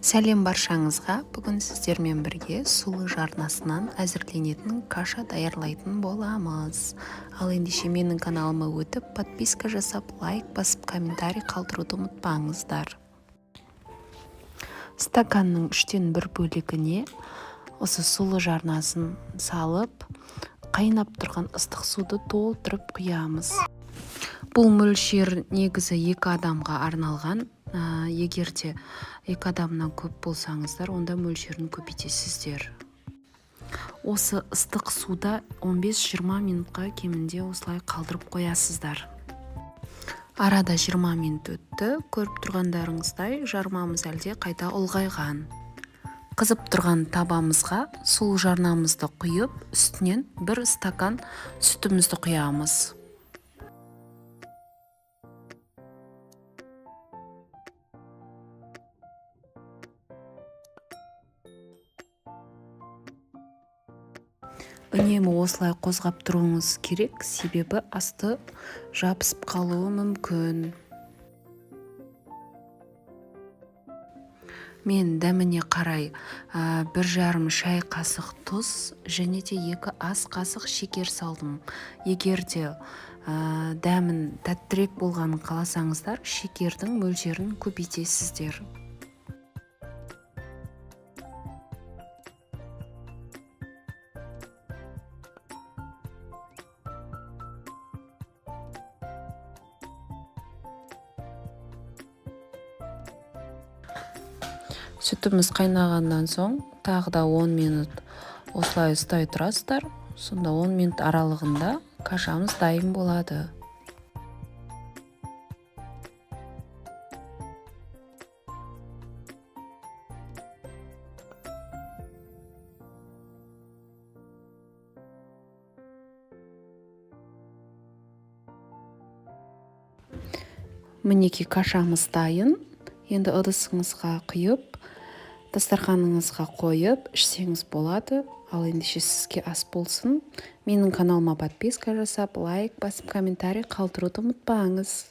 Сәлем баршаңызға! Бүгін сіздермен бірге сұлы жарнасынан әзірленетін каша даярлайтын боламыз. Ал ендеше менің каналыма өтіп, подписка жасап, лайк басып, комментарий қалдыруды ұмытпаңыздар. Стаканның 1/3 бөлігіне осы сұлы жарнасын салып, қайнап тұрған ыстық суды толтырып құямыз. Бұл мөлшер негізі 2 адамға арналған. Егер де 2 адамнан көп болсаңыздар, онда мөлшерін көбейтесіздер. Осы ыстық суда 15-20 минутқа кемінде осылай қалдырып қоясыздар. Арада 20 минут өтті. Көріп тұрғандарыңыздай, жармамыз әлде қайта ұлғайған. Қызып тұрған табамызға сұлы жарнамызды құйып, үстінен 1 стакан сүтімізді құямыз. Үнемі осылай қозғап тұруыңыз керек, себебі асты жабысып қалуы мүмкін. Мен дәміне қарай 1,5 шай қасық тұз және де 2 ас қасық шекер салдым. Егер де дәмін тәттірек болғанын қаласаңыздар, шекердің мөлшерін көбейтесіздер. Сүтіміз қайнағаннан соң тағы да 10 минут осылай ұстай тұрасыздар. Сонда 10 минут аралығында кашамыз дайын болады. Мінекей кашамыз дайын. Енді ыдысыңызға құйып, дастарханыңызға қойып, ішсеңіз болады. Ал ендеше сізге ас болсын. Менің каналыма подписка жасап, лайк басып, комментарий қалдыруды ұмытпаңыз.